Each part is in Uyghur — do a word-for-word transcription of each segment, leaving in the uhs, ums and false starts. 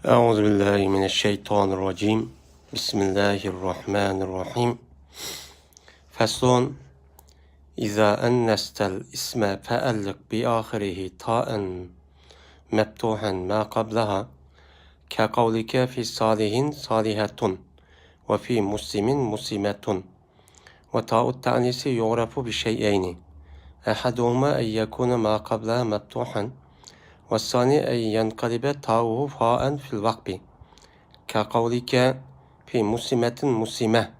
أعوذ بالله من الشيطان الرجيم. بسم الله الرحمن الرحيم. فصل. إذا أنست الاسم فألق بآخره تاء مفتوحا ما قبلها، كقولك في صالح صالحة، وفي مسلم مسلمة. وتاء التأنيث يعرف بشيئين، أحدهما أن يكون ما قبلها مفتوحا، والثاني أن ينقلب تاؤه فاء في الوقف، كقولك في مسلمة مسلمة،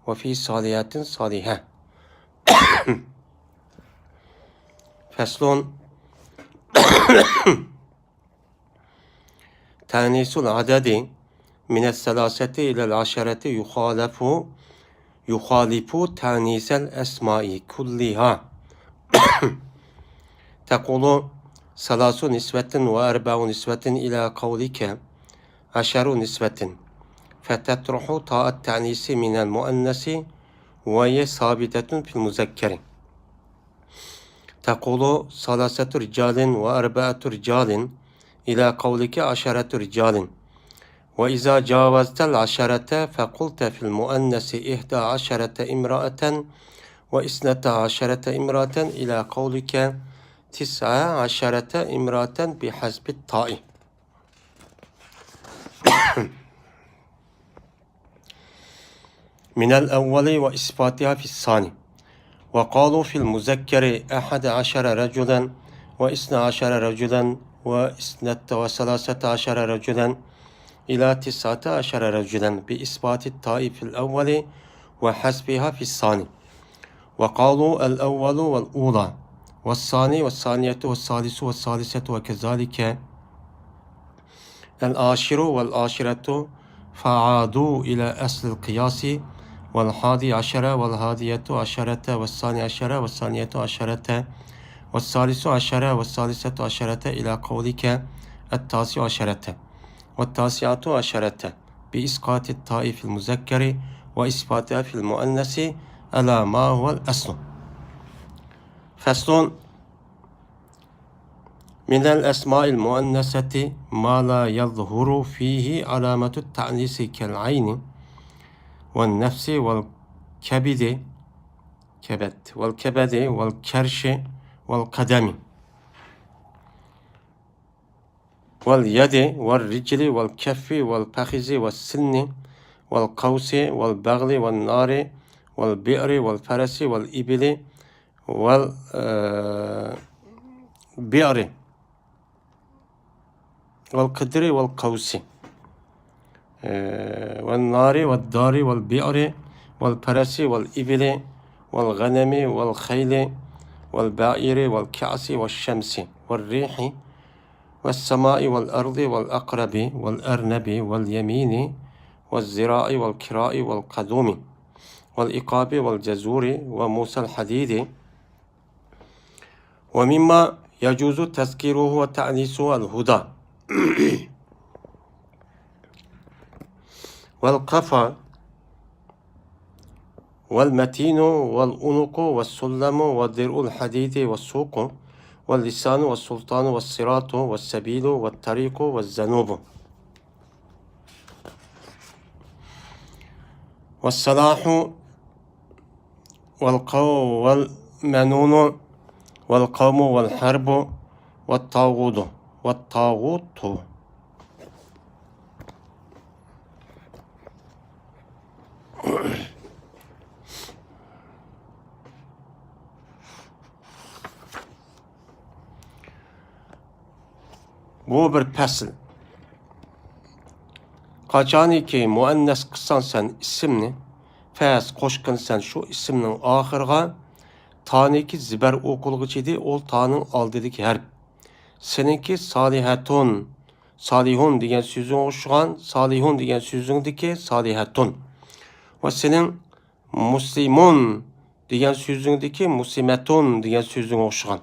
وفي صالحة صالحة. فصل. تأنيث العدد من الثلاثة إلى العشرة يخالف، يخالف تأنيث الأسماء كلها. تقول: ثلاث نسوة وأربع نسوة إلى قولك عشر نسوة، فتطرح تاء التأنيث من المؤنث وهي ثابتة في المذكر. تقول: ثلاثة رجال وأربعة رجال إلى قولك عشرة رجال. وإذا جاوزت العشرة فقلت في المؤنث إحدى عشرة امرأة واثنتا عشرة امرأة إلى قولك تسعة عشرة امرأة بحذف التاء. من الأول وإثباتها في الثاني. وقالوا في المذكر أحد عشر رجلا واثنى عشر رجلا واثنت-، وثلاثة عشر رجلا إلى تسعة عشر رجلا بإثبات التاء في الأول وحذفها في الثاني. وقالوا الأول والأولى والثاني والثانية والثالث والثالثة وكذلك العاشر والعاشرة، فعادوا إلى أصل القياس، والحادي عشر والحادية عشرة والثاني عشر والثانية عشرة والثالث عشر والثالثة عشرة إلى قولك التاسع عشرة والتاسعة عشرة بإسقاط التاء في المذكر وإثباتها في المؤنث على ما هو الأصل. فصل. من الأسماء المؤنثة ما لا يظهر فيه علامة التأنيث كالعين والنفس والكبد، كبد، والكبد والكرش والقدم واليد والرجل والكف والفخذ والسن والقوس والبغل والنار والبئر والفرس والإبل وال، آه، بئر والقدر والقوس، آه، والنار والدار والبئر والفرس والإبل والغنم والخيل والبعير والكأس والشمس والريح والسماء والأرض والعقرب والأرنب واليمين والذراع والكراع والقدوم والعقاب والجزور وموسى الحديد. ومما يجوز تذكيره وتأنيثه الهدى والقفا والمتين والعنق والسلم ودرع الحديد والسوق واللسان والسلطان والصراط والسبيل والطريق والذنوب والصلاح والقو-، والمنون والقوم والحرب والطاغوت، والطاغوت. بۇ بىر پەسىل. قاچانكى مۇئەننەس قىلساڭ سەن ئىسىمنى، فەس قوشقىن سەن شۇ ئىسىمنىڭ ئاخىرىغا، تانىكى زىبەر ئوقۇلغۇچى ئىدى، ئۇ تانىڭ ئالدىدىكى ھەرپ. سېنىڭكى سالىھەتۇن، سالىھۇن دېگەن سۆزۈڭگە ئوخشىغان، سالىھۇن دېگەن سۆزۈڭدىكى سالىھەتۇن. ۋە سېنىڭ مۇسلىمۇن دېگەن سۆزۈڭدىكى مۇسلىمەتۇن دېگەن سۆزۈڭگە ئوخشىغان.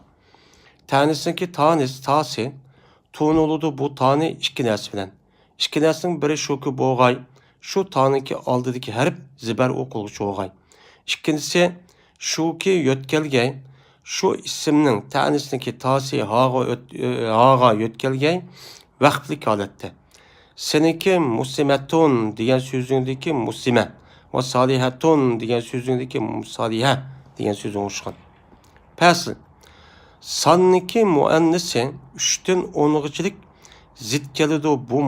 تەنىسنىڭكى تانىس، تاسى، تونۇلىدۇ بۇ تانى ئىككى نەرسە بىلەن. ئىككى نەرسىنىڭ بىرى شۇكى بولغاي، شۇ تانىڭكى ئالدىدىكى ھەرپ زىبەر ئوقۇلغۇچى بولغاي. ئىككىنچىسى، شۇكى يۆتكەلگەي، شۇ ئىسىمنىڭ تەنىسنىڭكى تاسى ھاغا ئۆت-، ئۆ-، ھاغا يۆتكەلگەي، ۋەقىپلىك ھالەتتە. سېنىڭكى مۇسلىمەتۇن دېگەن سۆزۈڭدىكى مۇسلىمە ۋە سالىھەتۇن دېگەن سۆزۈڭدىكى مۇسالىھە دېگەن سۆزۈڭ ئوخشىغان. پەسىل. ساننىڭكى مۇئەننىسى ئۈچتىن ئونغىچىلىك زىت كېلىدۇ. بۇ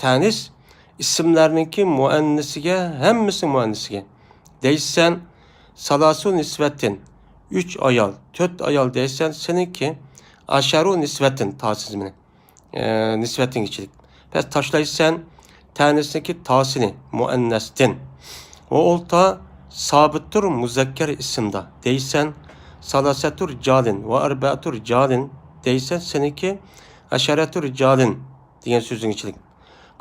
تەنىس ئىسىملەرنىڭكى مۇئەننىسىگە، ھەممىسىنىڭ مۇئەننىسىگە دەيسەن، سالاسۇ نىسۋەتىن، ئۈچ ئايال، تۆت ئايال دەيسەن، سېنىڭكى ئاشارۇ نىسۋەتىن، تاسىزمىنى، ئە، نىسۋەتىنگىچىلىك. پەس تاشلايسەن، تەنىسنىڭكى تاسىنى، مۇئەننەستىن. ۋە ئولتا سابىتتۇر مۇزەككەر ئىسىمدا دەيسەن، سالاسەتۇ رىجالىن ۋە ئەربەئەتۇ رىجالىن دەيسەن، سېنىڭكى ئەشەرەتۇ رىجالىن دېگەن سۆزۈڭگىچىلىك.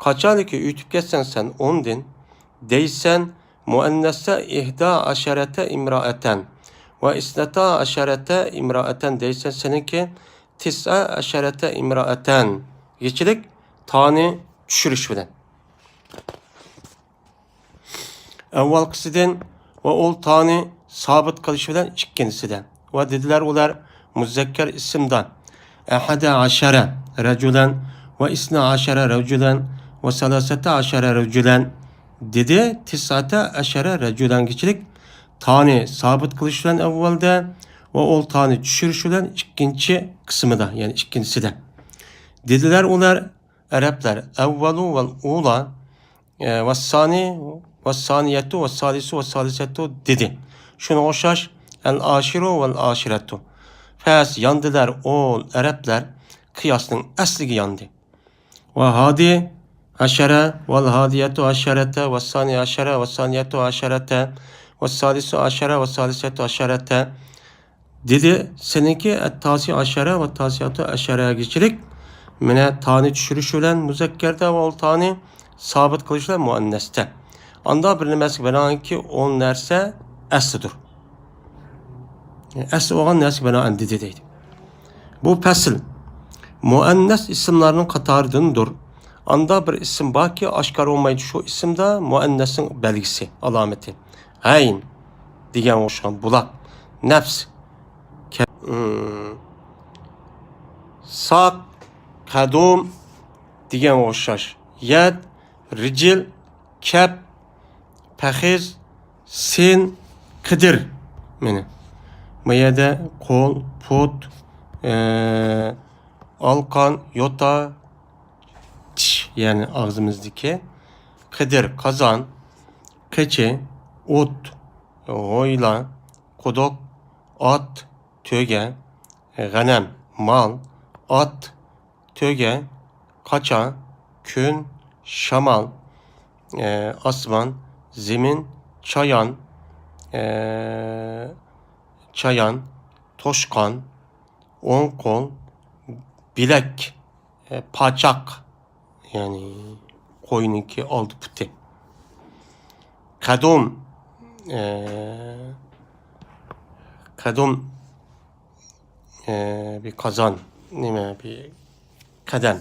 قاچانكى ئۆتۈپ كەتسەڭ سەن ئوندىن، دەيسەن، مۇئەننەسسە ئىھدا ئەشەرەتە ئىمرائەتەن ۋە ئىسنەتا ئەشەرەتە ئىمرائەتەن دەيسەن، سېنىڭكى تىسئە ئەشەرەتە ئىمرائەتەن گىچىلىك تانى چۈشۈرۈش بىلەن. ئەۋۋالقىسىدىن ۋە ئول تانى سابىت قىلىش بىلەن ئىككىنچىسىدە. ۋە دېدىلەر ئۇلار مۇزەككەر ئىسىمدا ئەھەدە ئەشەرە رەجۇلەن ۋە ئىسنا ئەشەرە رەجۇلەن ۋە سالاسەتە ئەشەرە رەجۇلەن دېدى، تىسئەتە ئەشەرە رەجۇلەنگىچىلىك تانى سابىت قىلىش بىلەن ئەۋۋەلدە ۋە ئول تانى چۈشۈرۈش بىلەن ئىككىنچى قىسمىدا، يەنى ئىككىنچىسىدە. دېدىلەر ئۇلار، ئەرەبلەر، ئەۋۋەلۇ ۋەل ئۇلا، ئە، ۋەسسانى، ۋەسسانىيەتۇ، ۋەسسالىسۇ، ۋەسسالىسەتۇ دېدى. شۇنىڭغا ئوخشاش، ئەل ئاشىرۇ ۋەل ئاشىرەتۇ. پەس ياندىلەر، ئول ئەرەبلەر قىياسنىڭ ئەسلىگە ياندى. ۋە ھادى ئەشەرە، ۋەل ھادىيەتۇ ئەشەرەتە، ۋەسسانى ئەشەرە، ۋەسسانىيەتۇ ئەشەرەتە، ۋەسسالىسۇ ئەشەرە، ۋەسسالىسەتۇ ئەشەرەتە. دېدى، سېنىڭكى ئەتتاسى ئاشارە ۋە تاسىئاتۇ ئاشارەگىچىلىك، مانا تانى چۈشۈرۈش بىلەن مۇزەككەردە ۋە ئۇل تانى سابىت قىلىش بىلەن مۇئەننەستە. ئاندا بىر نېمەسىگە بىنائەنكى ئون نەرسە ئەسلىدۇر. ئەسلى بولغان نەرسىگە بىنائەن دېدى دەيدۇ. بۇ پەسىل مۇئەننەس ئىسىملارنىڭ قاتارىدىندۇر. ئاندا بىر ئىسىم باركى، ئاشكارا بولمايدۇ، شۇ ئىسىمدا مۇئەننەسنىڭ بەلگىسى، ئالامىتى. ھەين دېگەن ئوخشىغان بۇلاق، نەپس، كە-، ئىم، ساق، قەدۇم دېگەن ئوخشاش. يەد، رىجىل، كەپ، پەخىز، سىن، قىدىر. مانا بۇ يەردە قول، پۇت، ئە، ئالقان، يوتا، چىش، يەنى ئاغزىمىزدىكى، قىدىر، قازان، قېچى، ئوت، ھويلا، قۇدۇق، ئات، تۆگە، غەنەم، مال، ئات، تۆگە، قاچا، كۈن، شامال، ئە، ئاسمان، زېمىن، چايان، ئە، چايان، توشقان، ئوڭ قول، بىلەك، ئە، پاچاق، يەنى قوينىڭكى ئالدى پۇتى. قەدۇم، ئە، قەدۇم، ئە، بىر قازان، نېمە، بىر قەدەم.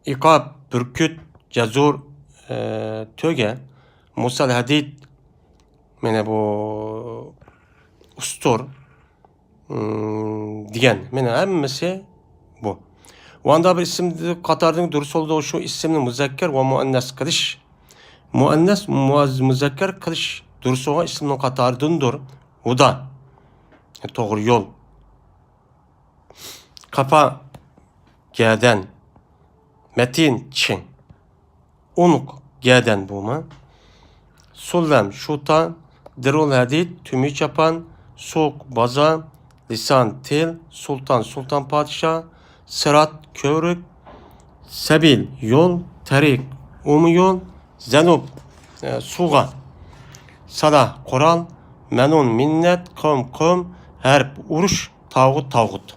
ئىقاب، بۈركۈت، جەزۇر، ئە، تۆگە، مۇسەل ھەدىد، مانا بۇ ئۇستۇر، ئىم، دېگەن. مانا ھەممىسى بۇ. ۋاندا بىر ئىسىم قاتارىدىن دۇرۇس بولىدۇ، شۇ ئىسىمنى مۇزەككەر ۋە مۇئەننەس قىلىش. مۇئەننەس مۇئەز-، مۇزەككەر قىلىش دۇرۇس بولغان ئىسىمنىڭ قاتارىدىندۇر. ھۇدا. توغرا يول. قاپا، گەدەن. مەتىن، چىڭ. ئۇنۇق، گەدەن بۇمۇ. سۇللەم، شۇتا. دىرۇل ھەدىد، تۈمۈ چاپان. سۇق، بازار. لىسان، تىل. سۇلتان، سۇلتان پادىشاھ. سىرات، كۆۋرۈك. سەبىل، يول. تەرىق، ئۇمۇ يول. زەنۇب، ئە، سۇغا. سالاھ، قورال. مەنۇن، مىننەت. قوم، قوم. ھەرب، ئۇرۇش. تاغۇت، تاغۇت.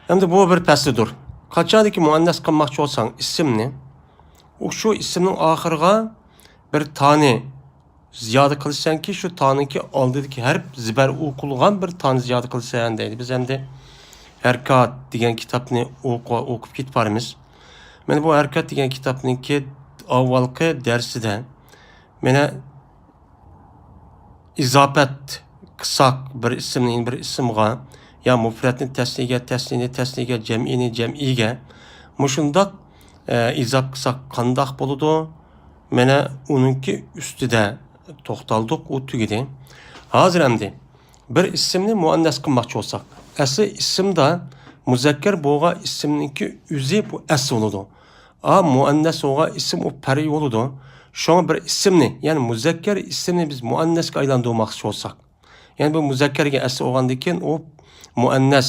ئەمدى بۇ بىر پەسلىدۇر. قاچانكى مۇئەننەس قىلماقچى بولساڭ ئىسىمنى، ئۇ شۇ ئىسىمنىڭ ئاخىرىغا بىر تانى زىيادە قىلىسەنكى، شۇ تانىڭكى ئالدىدىكى ھەرپ زىبەر ئوقۇلغان بىر تانى زىيادە قىلىسەن دەيدۇ. بىز ئەمدى ھەركات دېگەن كىتابنى ئوقۇ-، ئوقۇپ كېتىپ بارىمىز. مانا بۇ ھەركات دېگەن كىتابنىڭكى ئاۋۋالقى دەرسىدە مانا ئىزاپەت قىلساق بىر ئىسىمنى يەنە بىر ئىسىمغا، يا مۇپرەتنى تەسنىيەگە، تەسنىيەنى تەسنىيەگە، جەمئىنى جەمئىيگە، مۇشۇنداق، ئە، ئىزاپە قىلساق قانداق بولىدۇ؟ مانا ئۇنىڭكى ئۈستىدە توختالدۇق، ئۇ تۈگىدى. ھازىر ئەمدى بىر ئىسىمنى مۇئەننەس قىلماقچى بولساق، ئەسلى ئىسىمدا مۇزەككەر بولغان ئىسىمنىڭكى ئۆزى بۇ ئەسلى بولىدۇ. ئا، مۇئەننەس بولغان ئىسىم ئۇ پەرئىي بولىدۇ. شۇڭا بىر ئىسىمنى، يەنى مۇزەككەر ئىسىمنى بىز مۇئەننەسكە ئايلاندۇرماقچى بولساق، يەنى بۇ مۇزەككەرگە ئەسلى بولغاندىن كېيىن ئۇ مۇئەننەس،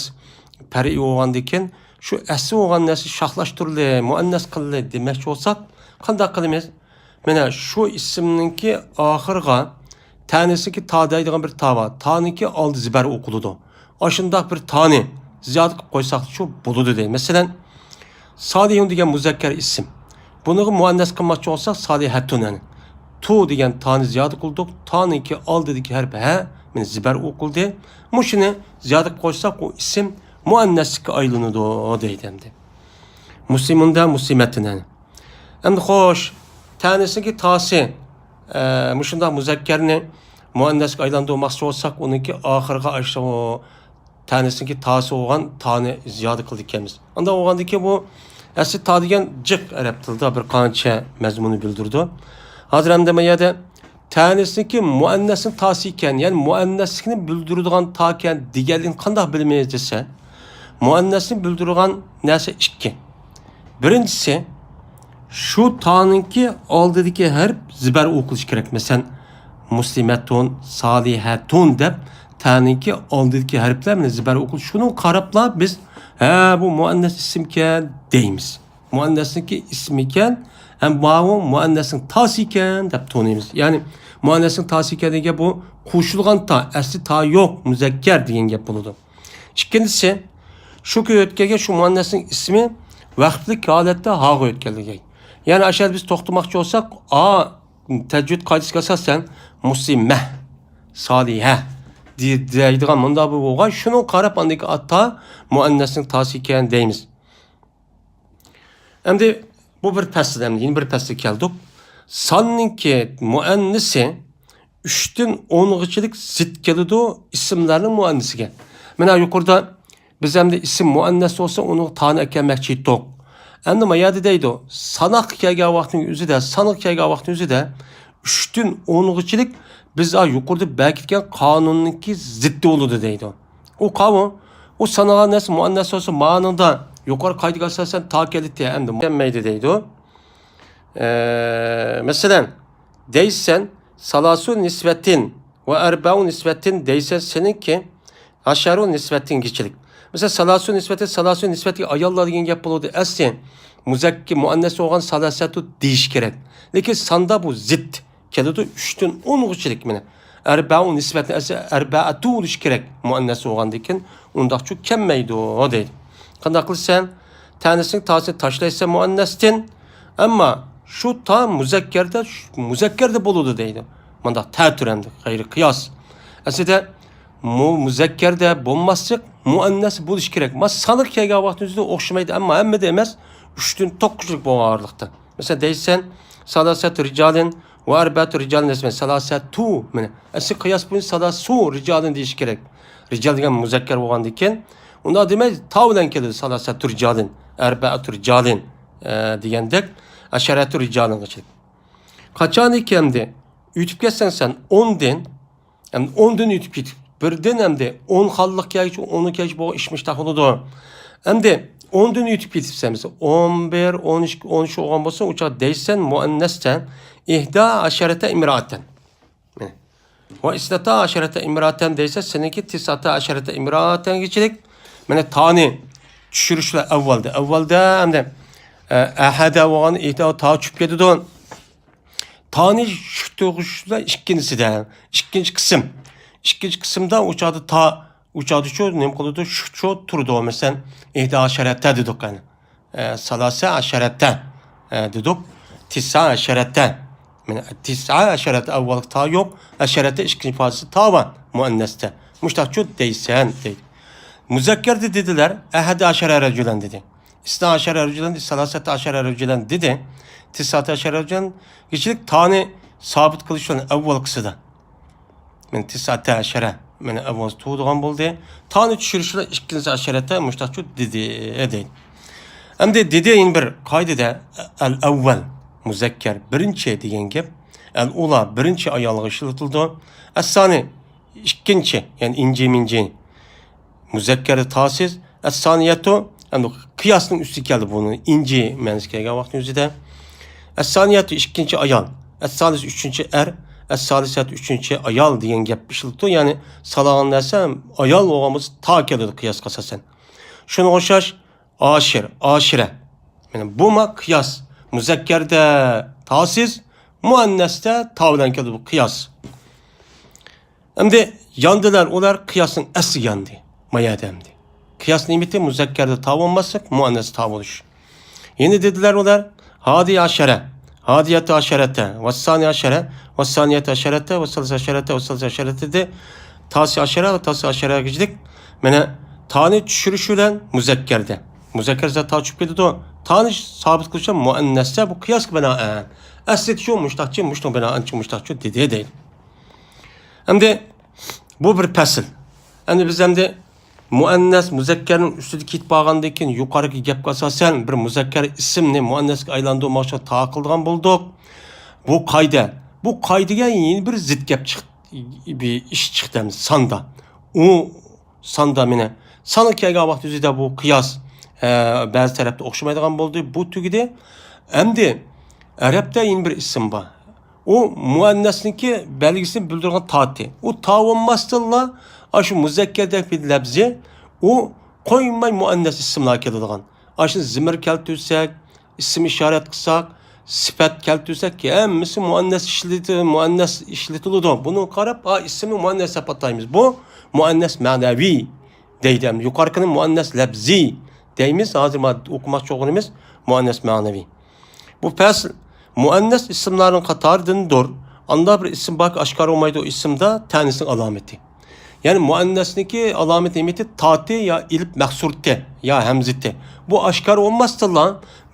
پەرئىي بولغاندىن كېيىن شۇ ئەسلى بولغان نەرسىنى شاخلاشتۇرىلى، مۇئەننەس قىلىلى دېمەكچى بولساق، قانداق قىلىمىز؟ مانا شۇ ئىسىمنىڭكى ئاخىرىغا تەنىسىكى تا دەيدىغان بىر تا بار. تانىڭكى ئالدى زىبەر ئوقۇلىدۇ. ئاشۇنداق بىر تانى زىيادە قىلىپ قويساق شۇ بولىدۇ دەي. مەسىلەن، سالىھۇن دېگەن مۇزەككەر ئىسىم. بۇنىڭغا مۇئەننەس قىلماقچى بولساق، سالىھەتۇن، يەنى. تو دېگەن تانى زىيادە قىلدۇق. تانىڭكى ئالدىدىكى ھەرپ ھە، مانا زىبەر ئوقۇلدى. مۇشۇنى زىيادە قىلىپ قويساق، ئۇ ئىسىم مۇئەننەسلىككە ئايلىنىدۇ دەيدۇ ئەمدى. مۇسلىمۇندا مۇسلىمەتتىن، يەنى. ئەمدى خوش، تەنىسىنىڭكى تاسى، ئە، مۇشۇنداق مۇزەككەرنى مۇئەننەسكە ئايلاندۇرماقچى بولساق، ئۇنىڭكى ئاخىرىغا ئاشۇ تەنىسىنىڭكى تاسى بولغان تانى زىيادە قىلىدىكەنمىز. ئانداق بولغاندىكىن بۇ ئەسلى تا دېگەن جىق ئەرەب تىلىدا بىر قانچە مەزمۇننى بىلدۈرىدۇ. ھازىر ئەمدى ما يەردە تەنىسنىڭكى مۇئەننەسنىڭ تاسى ئىكەن، يەنى مۇئەننەسلىكنى بىلدۈرىدىغان تا ئىكەن دېگەنلىكنى قانداق بىلىمىز دېسە، مۇئەننەسنى بىلدۈرىدىغان نەرسە ئىككى. بىرىنچىسى، شۇ تانىڭكى ئالدىدىكى ھەرپ زىبەر ئوقۇلۇشى كېرەك. مەسىلەن، مۇسلىمەتۇن، سالىھەتۇن دەپ تانىڭكى ئالدىدىكى ھەرپلەر بىلەن زىبەر ئوقۇلۇشى. شۇنىڭغا قاراپلا بىز، ھە، بۇ مۇئەننەس ئىسىمكەن دەيمىز. مۇئەننەسنىڭكى ئىسمىكەن، ھەم ماۋۇ مۇئەننەسنىڭ تاسى ئىكەن دەپ تونۇيمىز. يەنى مۇئەننەسنىڭ تاسى ئىكەن دېگەن بۇ قوشۇلغان تا، ئەسلى تا يوق، مۇزەككەر دېگەن گەپ بولىدۇ. ئىككىنچىسى، شۇ كۈن ئۆتكەلگەن شۇ مۇئەننەسنىڭ ئىسمى ۋەقىپلىك ھالەتتە ھاغا ئۆتكەلگەن. يەنى ئاشۇ يەردە بىز توختىماقچى بولساق، ئا، تەجۋىد قائىدىسىگە ئاساسەن مۇسلىمە، سالىھە دېيىدىغان مۇنداق بىر بولغان، شۇنىڭغا قاراپ ئاندىكى ئاتا مۇئەننەسنىڭ تاسى ئىكەن دەيمىز. ئەمدى بۇ بىر پەسىل، ئەمدى يەنە بىر پەسىلگە كەلدۇق. ساننىڭكى مۇئەننىسى ئۈچتىن ئونغىچىلىك زىت كېلىدۇ ئىسىملەرنىڭ مۇئەننىسىگە. مانا يۇقىرىدا بىز ئەمدى ئىسىم مۇئەننەس بولسا، ئۇنىڭغا تانى ئەكەلمەكچى ئىدۇق. ئەمدى ما يەردە دەيدۇ، ساناققا كەلگەن ۋاقىتنىڭ ئۆزىدە، سانىغا كەلگەن ۋاقىتنىڭ ئۆزىدە ئۈچتىن ئونغىچىلىك بىز ھا يۇقىرىدا بەركىتكەن قانۇننىڭكى زىتى بولىدۇ دەيدۇ. ئۇ قاۋۇ، ئۇ سانىغان نەرسە مۇئەننەس بولسا، مانىڭدا يۇقىرى قائىدىگە ئاساسەن تا كەلدى، ئەمدى كەلمەيدۇ دەيدۇ. ئە، مەسىلەن، دەيسەن، سالاسۇ نىسۋەتىن ۋە ئەربەئۇ نىسۋەتىن دەيسەن، سېنىڭكى ئەشەرۇ نىسۋەتىنگىچىلىك. مەسىلەن، سالاسۇ نىسۋەتىن، سالاسۇ نىسۋەتىگە ئاياللار دېگەن گەپ بولىدۇ. ئەسلى مۇزەككى، مۇئەننەس بولغان سالاسەتۇ دېيىش كېرەك. لېكىن ساندا بۇ زىت كېلىدۇ، ئۈچتىن ئونغىچىلىك مانا. ئەربەئۇ نىسۋەتنى ئەسلى ئەربەئەتۇ بولۇشى كېرەك، مۇئەننەس بولغاندىكىن ئۇنداقچۇ كەلمەيدۇ دەيدۇ. قانداق قىلىسەن؟ تەنىسنىڭ تاسىنى تاشلايسەن مۇئەننەستىن، ئەمما شۇ تا مۇزەككەردە، مۇزەككەردە بولىدۇ دەيدۇ. مانداق تەتۈر ئەمدى، غەيرىي قىياس. ئەسلىدە مۇ-، مۇزەككەردە بولماسلىق، مۇئەننەس بولۇشى كېرەك. ما سانىغا كەلگەن ۋاقتىمىزدا ئوخشىمايدۇ، ئەمما ھەممىدە ئەمەس، ئۈچتىن توققۇزلۇق بولغان ئارىلىقتا. مەسىلەن، دەيسەن، سالاسەتۇ رىجالىن ۋە ئەربەئەتۇ رىجالىن دەيسەن، سالاسەتۇ، مانا، ئەسلى قىياس بويىچە سالاسۇ رىجالىن دېيىش كېرەك. رىجال دېگەن مۇزەككەر بولغاندىكىن، ئۇنداق دېمەي، تا بىلەن كېلىدۇ، سالاسەتۇ رىجالىن، ئەربەئەتۇ رىجالىن، ئە، دېگەندەك، ئەشەرەتۇ رىجالىنغىچە. قاچانكى ئەمدى ئۆتۈپ كەتسەڭ سەن ئوندىن، ئەمدى ئوندىن ئۆتۈپ كېتىپ، بىردىن ئەمدى ئون خانلىق كەلگۈچى، ئونغا كەلگۈچى بولغان ئىش مۇشتاق بولىدۇ. ئەمدى ئوندىن ئۆتۈپ كېتىپسەن، مەسىلەن، ئون بىر، ئون ئىككى، ئون ئۈچ بولغان بولسا، ئۇ چاغدا دەيسەن مۇئەننەستە، ئىھدا ئەشەرەتە ئىمرائەتەن. ۋە ئىسنەتا ئەشەرەتە ئىمرائەتەن دەيسە، سېنىڭكى تىسئاتا ئەشەرەتە ئىمرائەتەنگىچىلىك. مانا تانى چۈشۈرۈشلەر ئەۋۋالدا. ئەۋۋالدا ئەمدى، ئە، ئەھەدە بولغان ئىھدا تا چۈشۈپ كېتىدۇ. تانى چۈشۈرۈشلەر ئىككىنچىسىدە، ئىككىنچى قىسىم. ئىككىنچى قىسىمدا ئۇ چاغدا تا، ئۇ چاغدا شۇ نېمە قىلىدۇ؟ شۇ، شۇ تۇرىدۇ. مەسىلەن، ئىھدا ئەشەرەتە دېدۇق، يەنى. ئە، سالاسە ئەشەرەتە، ئە، دېدۇق. تىسئا ئەشەرەتە. مانا، تىسئا ئەشەرەتە ئەۋۋالقى تا يوق، ئەشەرەتە ئىككىنچى پازىسى تا بار، مۇئەننەستە. مۇشتاقچۇ دەيسەن، دەيدۇ. مۇزەككەردە دېدىلەر، ئەھەدە ئەشەرە رەجۇلەن دېدى. ئىسنا ئەشەرە رەجۇلەن، سالاسەتە ئەشەرە رەجۇلەن دېدى. تىسئاتا ئەشەرە رەجۇلەن، كىشىلىك تانى سابىت قىلىش بىلەن ئەۋۋالقىسىدا. مانا تىسئەتە ئەشەرە، مانا ئەۋۋال تۇغىدىغان بولدى. تانى چۈشۈرۈشلا ئىككىنچى ئەشەرەتە مۇشتاقچۇ دېدى دەيدۇ. ئەمدى دېدى يەنە بىر قائىدىدە، ئەل ئەۋۋەل مۇزەككەر بىرىنچى دېگەن گەپ، ئەل ئۇلا بىرىنچى ئايالغا ئىشلىتىلىدۇ. ئەسسانى ئىككىنچى، يەنى ئىنجى مىنجى مۇزەككەردە تاسىز، ئەسسانىيەتۇ، ئەمدى قىياسنىڭ ئۈستىگە كەلدى بۇنى ئىنجى مەنىسى كەلگەن ۋاقىتنىڭ ئۆزىدە. ئەسسانىيەتۇ ئىككىنچى ئايال، ئەسسالىسى ئۈچىنچى ئەر، ئەسسالىسەتۇ ئۈچىنچى ئايال دېگەن گەپ ئىشلىتىدۇ. يەنى سالاغان نەرسە ئايال بولغان بولسا تا كېلىدۇ قىياسقا ئاساسەن. شۇنىڭغا ئوخشاش ئاشىر، ئاشىرە. مانا بۇما قىياس. مۇزەككەردە تاسىز، مۇئەننەستە تا بىلەن كېلىدۇ بۇ قىياس. ئەمدى ياندىلار ئۇلار قىياسنىڭ ئەسلى ياندى. ما يەردە ئەمدى. قىياس نېمىتى؟ مۇزەككەردە تا بولماسلىق، مۇئەننەستە تا بولۇش. يەنە دېدىلەر ئۇلار، ھادى ئاشەرە، ھادىيەتە ئاشەرەتە، ۋەسسانى ئاشەرە، ۋەسسانىيەتە ئاشەرەتە، ۋەسسالىسە ئاشەرەتە، ۋەسسالىسە ئاشەرەتە دېدى. تاسى ئاشەرە ۋە تاسى ئاشەرەگىچىلىك. مانا تانى چۈشۈرۈش بىلەن مۇزەككەردە. مۇزەككەر زات تا چۈشۈپ كېتىدۇ. تانى سابىت قىلىش بىلەن مۇئەننەستە بۇ قىياسقا بىنائەن. ئەسلىدە شۇ مۇشتاقچى، مۇشتاق بىنائەن شۇ مۇشتاقچۇ دېدى دەيدۇ. ئەمدى بۇ بىر پەسىل. ئەمدى بىز ئەمدى مۇئەننەس مۇزەككەرنىڭ ئۈستىدە كېتىپ بارغاندىن كېيىن يۇقىرىقى گەپكە ئاساسەن بىر مۇزەككەر ئىسىمنى مۇئەننەسكە ئايلاندۇرماقچىغا تاقىلىدىغان بولدۇق. بۇ قايدە، بۇ قايدىگە يەنە بىر زىت گەپ چىق-، بىر ئىش چىقتى ئەمدى ساندا. ئۇ ساندا مېنى سانغا كەلگەن ۋاقىت يۈزىدە بۇ قىياس، ئە، بەزى تەرەپتە ئوخشىمايدىغان بولدى. بۇ تۈگىدى. ئەمدى ئەرەبتە يەنە بىر ئىسىم بار. ئۇ مۇئەننەسنىڭكى بەلگىسىنى بىلدۈرىدىغان تاتى. ئۇ تا بولماستىنلا ئاشۇ مۇزەككەردەك بىر لەپزى ئۇ قويماي مۇئەننەس ئىسىملار كېلىدىغان. ئاشۇ زىمىر كەلتۈرسەك، ئىسىم ئىشارەت قىلساق، سۈپەت كەلتۈرسەك، ھەممىسى مۇئەننەس ئىشلىتى-، مۇئەننەس ئىشلىتىلىدۇ. بۇنىڭغا قاراپ، ئا، ئىسىمنى مۇئەننەس دەپ ئاتايمىز. بۇ مۇئەننەس مەنەۋى دەيدۇ. يۇقىرىقىنى مۇئەننەس لەپزى دەيمىز. ھازىر ما-، ئوقۇماقچى بولغىنىمىز مۇئەننەس مەنەۋى. بۇ پەسىل مۇئەننەس ئىسىملارنىڭ قاتارىدىندۇر. ئاندا بىر ئىسىم باركى، ئاشكارا بولمايدۇ ئىسىمدا تەنىسنىڭ ئالامىتى. يەنى مۇئەننەسنىڭكى ئالامىتى نېمىتى؟ تاتى يا ئېلىپ مەخسۇرتى يا ھەمزىتى. بۇ ئاشكارا بولماستىنلا،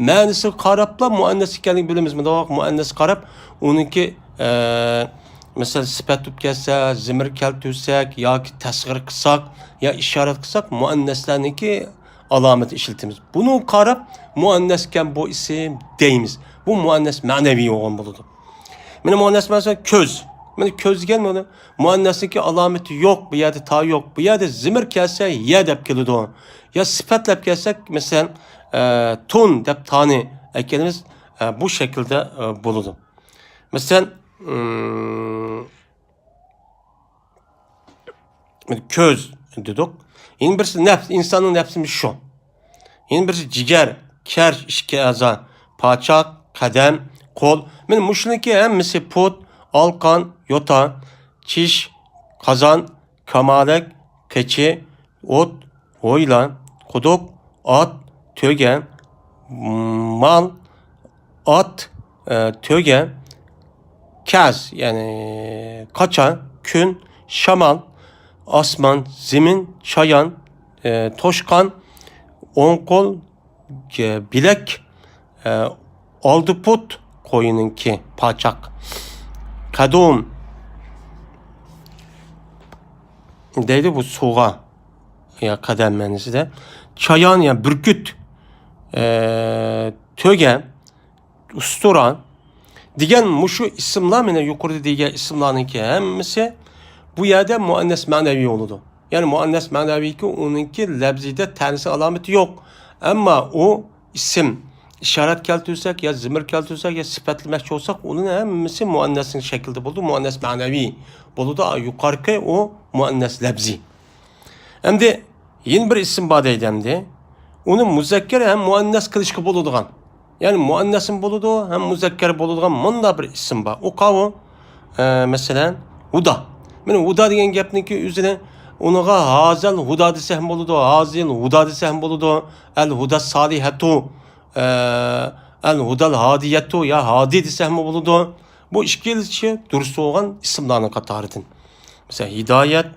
مەنىسىگە قاراپلا مۇئەننەس ئىكەنلىكىنى بىلىمىز. مۇنداق مۇئەننەسكە قاراپ، ئۇنىڭكى، ئە، مەسىلەن، سۈپەت بولۇپ كەلسە، زىمىر كەلتۈرسەك ياكى تەسغىر قىلساق يا ئىشارەت قىلساق، مۇئەننەسلەرنىڭكى ئالامىتى ئىشلىتىمىز. بۇنىڭغا قاراپ، مۇئەننەسكەن بۇ ئىسىم دەيمىز. بۇ مۇئەننەس مەنەۋى بولغان بولىدۇ. مانا مۇئەننەس مەسىلەن كۆز. مانا كۆز دېگەن مانا مۇئەننەسنىڭكى ئالامىتى يوق، بۇ يەردە تا يوق. بۇ يەردە زىمىر كەلسە يە دەپ كېلىدۇ. يا سۈپەتلەپ كەلسەك، مەسىلەن، ئە، تۇن دەپ تانى ئەكەلىمىز، ئە، بۇ شەكىلدە، ئە، بولىدۇ. مەسىلەن، ئىم، كۆز دېدۇق. يەنە بىرسى نەپس، ئىنساننىڭ نەپسىمۇ شۇ. يەنە بىرسى جىگەر، كەرش، ئىككى ئەزا، پاچاق، قەدەم، قول. مانا مۇشۇنىڭكى ھەممىسى پۇت، ئالقان، يوتا، چىش، قازان، كامالەك، قېچى، ئوت، ھويلا، قۇدۇق، ئات، تۆگە، مال، ئات، ئە، تۆگە، كەز، يەنى قاچا، كۈن، شامال، ئاسمان، زېمىن، چايان، ئە، توشقان، ئوڭ قول، ئە، بىلەك، ئە، ئالدى پۇت، قويىنىڭكى، پاچاق، قەدۇم دەيدۇ بۇ سۇغا. يا قەدەم مەنىسىدە. چايان يا بۈركۈت، ئە، تۆگە، ئۇستۇرا دېگەن مۇشۇ ئىسىملار، مانا يۇقىرىدا دېگەن ئىسىملارنىڭكى ھەممىسى بۇ يەردە مۇئەننەس مەنەۋى بولىدۇ. يەنى مۇئەننەس مەنەۋىكى ئۇنىڭكى لەپزىدە تەنىسى ئالامىتى يوق. ئەمما ئۇ ئىسىم ئىشارەت كەلتۈرسەك يا زىمىر كەلتۈرسەك يا سۈپەتلىمەكچى بولساق، ئۇنىڭ ھەممىسى مۇئەننەسنىڭ شەكلىدە بولىدۇ، مۇئەننەس مەنەۋى بولىدۇ. يۇقىرىقى ئۇ مۇئەننەس لەپزى. ئەمدى يەنە بىر ئىسىم بار دەيدۇ ئەمدى. ئۇنى مۇزەككەر ھەم مۇئەننەس قىلىشقا بولىدىغان. يەنى مۇئەننەسمۇ بولىدۇ، ھەم مۇزەككەر بولىدىغان مۇنداق بىر ئىسىم بار. ئۇ قاۋۇ، ئە، مەسىلەن، ھۇدا. مانا ھۇدا دېگەن گەپنىڭكى ئۆزىنى ئۇنىڭغا ھازەل ھۇدا دېسەكمۇ بولىدۇ، ھازىل ھۇدا دېسەكمۇ بولىدۇ، ئەل ھۇدا سالىھەتۇ، ئە، ئەل ھۇدال ھادىيەتۇ يا ھادى دېسەكمۇ بولىدۇ. بۇ ئىككىلىسى دۇرۇس بولغان ئىسىملارنىڭ قاتارىدىن. مەسىلەن، ھىدايەت،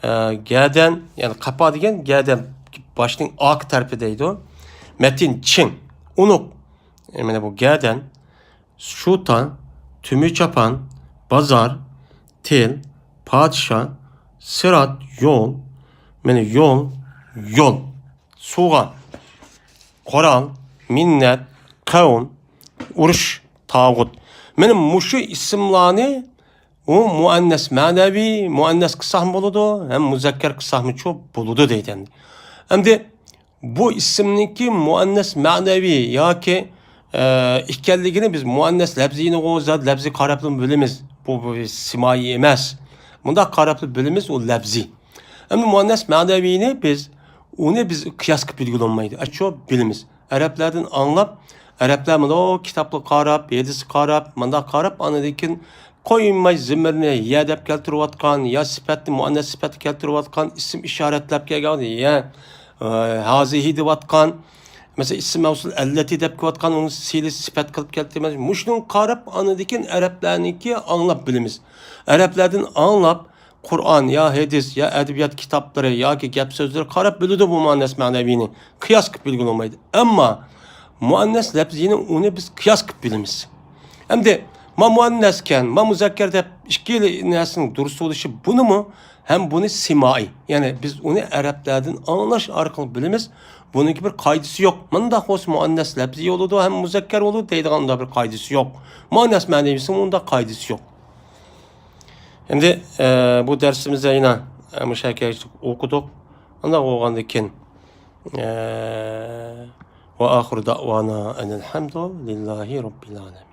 ئە، گەدەن، يەنى قاپا دېگەن گەدەن، باشنىڭ ئارقا تەرىپى دەيدۇ. مەتىن، چىڭ، ئۇنۇق. ئە، مانا بۇ گەدەن، شۇتا، تۈمۈ چاپان، بازار، تىل، پادىشاھ، سىرات، يول، مانا يول، يول، سۇغا، قورال، مىننەت، قەۋم، ئۇرۇش، تاغۇت. مانا مۇشۇ ئىسىملارنى ئۇ مۇئەننەس مەنەۋى، مۇئەننەس قىلساقمۇ بولىدۇ، ھەم مۇزەككەر قىلساقمۇچۇ بولىدۇ دەيدۇ ئەمدى. ئەمدى بۇ ئىسىمنىڭكى مۇئەننەس مەنەۋى ياكى، ئە، ئىكەنلىكىنى بىز مۇئەننەس لەپزىينىغۇ زات لەپزىي قاراپلا بىلىمىز. بۇ، بۇ سىمائىي ئەمەس. مۇنداق قاراپلا بىلىمىز، ئۇ لەپزىي. ئەمدى مۇئەننەس مەنەۋىنى بىز، ئۇنى بىز قىياس قىلىپ بىلگىلى بولمايدۇ. ئەچۇ بىلىمىز. ئەرەبلەردىن ئاڭلاپ، ئەرەبلەر مۇنداق كىتابقا قاراپ، ھەدىسكە قاراپ، مۇنداق قاراپ، ئاندىن كېيىن قويماي زىمىرنى يە دەپ كەلتۈرۈۋاتقان، يا سۈپەتنى مۇئەننەس سۈپەتتە كەلتۈرۈۋاتقان، ئىسىم ئىشارەتلەپ كەلگەن يە، ئە، ھازىھى دەۋاتقان، مەسىلەن، ئىسىم مەۋسۇل ئەللەتى دەپ كېلىۋاتقان، ئۇنى سىلى سۈپەت قىلىپ كەلتۈرمەس. مۇشۇنىڭغا قاراپ، ئاندىن كېيىن ئەرەبلەرنىڭكى ئاڭلاپ بىلىمىز. ئەرەبلەردىن ئاڭلاپ، قۇرئان يا ھەدىس يا ئەدەبىيات كىتابلىرى ياكى گەپ سۆزلىرى قاراپ بىلىدۇ بۇ مۇئەننەس مەنەۋىنى. قىياس قىلىپ بىلگىلى بولمايدۇ. ئەمما مۇئەننەس لەپزىنى ئۇنى بىز قىياس قىلىپ بىلىمىز. ئەمدى ما مۇئەننەسكەن، ما مۇزەككەر دەپ ئىككىلا نەرسىنىڭ دۇرۇس بولۇشى بۇنىمۇ ھەم بۇنى سىمائىي. يەنى بىز ئۇنى ئەرەبلەردىن ئاڭلاش ئارقىلىق بىلىمىز. بۇنىڭكى بىر قائىدىسى يوق. مۇنداق بولسا مۇئەننەس لەپزىي بولىدۇ ھەم مۇزەككەر بولىدۇ دەيدىغان ئۇنداق بىر قائىدىسى يوق. مۇئەننەس مەنىۋىسىمۇ ئۇنداق قائىدىسى يوق. ئەمدى، ئە، بۇ دەرسىمىزدە يەنە، ئە، مۇشۇ ھېكايىنى ئوقۇدۇق. ئانداق بولغاندىن كېيىن، ئە، ۋە ئاخىرۇ دەئۋانا ئەنىل ھەمدۇ لىللاھى رەببىل ئالەمىن.